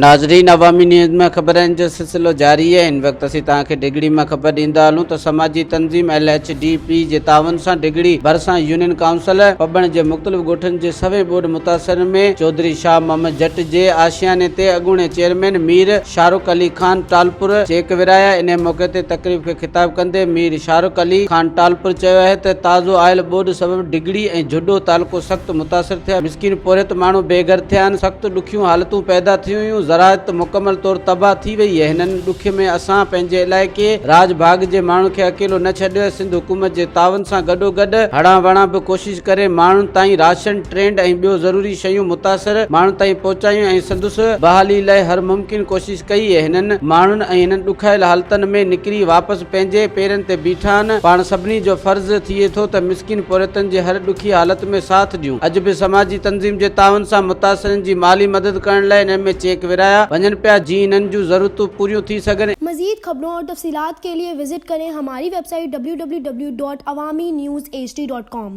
ناظرين عوامي نيوز ۾ خبرن جو سلسلو جاري آهي هن وقت اسين توهان کي ڊگهڙي مان خبر ڏيندا هلون ته سماجي تنظيم ايل ايڇ ڊي پي جي تعاون سان ڊگهڙي ڀرسان يونين ڪائونسل پٻڻ جي مختلف ڳوٺن جي سوين ٻوڏ متاثرن ۾ چوڌري شاهه محمد جٽ جي آشياني تي اڳوڻي چيئرمين مير شاهرخ علي خان ٽالپر چيڪ ورهايا انهي موقعي تي تقريب کي خطاب ڪندي مير شاهرخ علي خان ٽالپر چيو آهي ته تازو آيل ٻوڏ سبب ڊگهڙي ۽ جهڏو تعلقو سخت متاثر ٿيا مسڪين پورهيت ماڻهو بي گهر ٿيا آهن سخت ڏکيون حالتون پيدا ٿيون هيون زراعت مڪمل طور تباهه ٿي وئي آهي هنن ڏکي ۾ اسان پنهنجي علائقي راڄ ڀاڳ جي ماڻهن کي اڪيلو نه ڇڏيو آهي سنڌ حڪومت جي تعاون سان گڏوگڏ هڙان وڙان به ڪوشش ڪري ماڻهن تائين راشن، ٽرينڊ ۽ ٻيو ضروري شيون متاثر ماڻهن تائين پهچايون ۽ سندس بحالي لاء هر ممڪن ڪوشش ڪئي. هنن ماڻهن ۽ هنن ڏکايل حالتن ۾ نڪري واپس پنهنجي پيرن تي بيٺا آهن. پاڻ سڀني جو فرض ٿئي ٿو ته مسڪين پورهيتن جي هر ڏکي حالت ۾ ساٿ ڏيون. اڄ به سماجي تنظيم جي تعاون سان متاثرن جي مالي مدد ڪرڻ لاء انهن ۾ چيڪ ورهايا وڃن پيا جيئن انهن جون ضرورتون پوريون ٿي سگهن. مزيد خبرون اور تفصيلات کے لئے وزٽ ڪرين ھماري web site www.awamiNewsHD.com.